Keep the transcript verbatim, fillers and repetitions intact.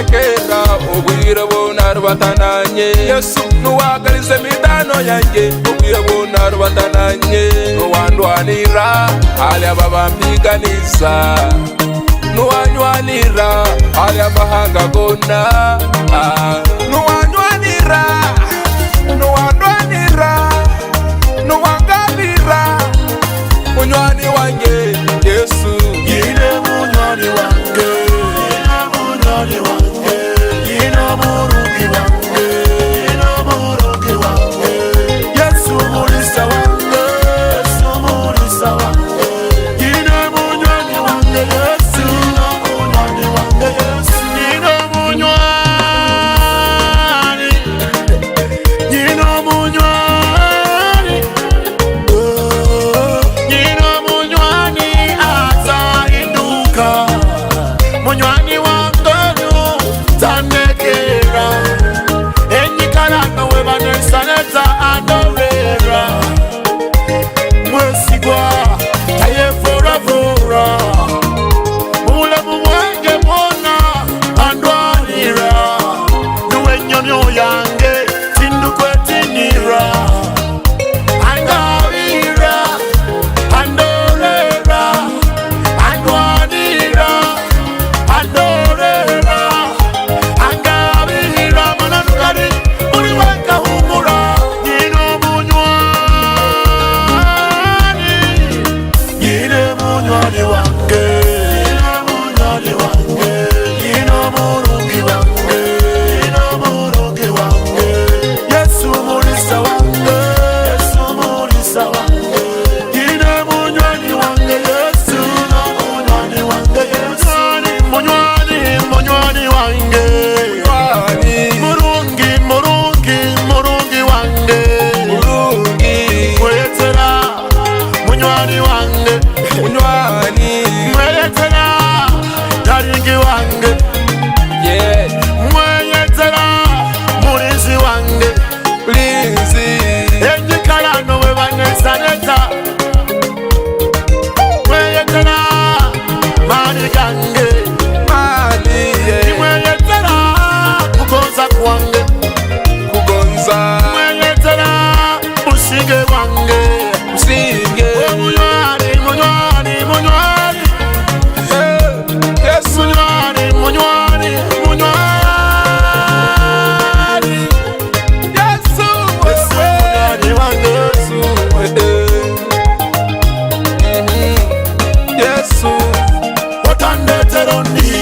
Kera obwire bwona arubata nanye. Yesu nuwe agaliza emitaano yange, obwire bwona arubata nanye. Nuwe andwanirra hali abo abampiganiza. Nuwe anwanirra hali amahanga goona. Ah, nuwe anwanirra, nuwe anwanirra, nuwe angabirra. Munywani wange Yesu. Nyine munywani wange, nyine munywani wange, nyine omurungi wange, nyine omurungi wange. Yesu mulisa wange, Yesu mulisa wange. Nyine munywani wange Yesu, nyine munywani wange Yesu, nyine munywani. Nyine omunywani, oh, nyine omunywani atahinduka. Munywani wange onu tandekera. Enyikara nawe banesaneta andorera. Mwesigwa, tayevoravora. Mu bulamu bwange bwona andwanirra. Nuwe ennyomyo yange, tindukwetinirra. Angabirra, andorerra, andwanirra, andorerra. Angabirra, amananu gali, buli we nkahumura. Nyine omunywani, nyine munywani wange, nyine munywani wange, nyine omurungi wange, nyine omurungi wange. Yesu mulisa wange, Yesu mulisa wange. Nyine munywani wange Yesu, nyine munywani wange Yesu. Munywani, munywani, munywani wange. Munywani. Murungi, murungi, murungi wange. Murungi. Nkweyetera munywani wange. Munywani. Nkweyetera dalingi wange. Yeah. Nkweyetera mulinzi wange. Mulinzi. Enyikara nawe banesaneta. Nkweyetera maani gange. Maani, yeah. Nkweyetera kugonza kwange. Kugonza. Nkweyetera businge bwange. Businge. Munywani, munywani, munywani. Eh, Yesu. Munywani, munywani, munywani. Yesu, Yesu, wewe. Munywani wange. Yesu, wewe. Mhm. Yesu. Otandetera ondi.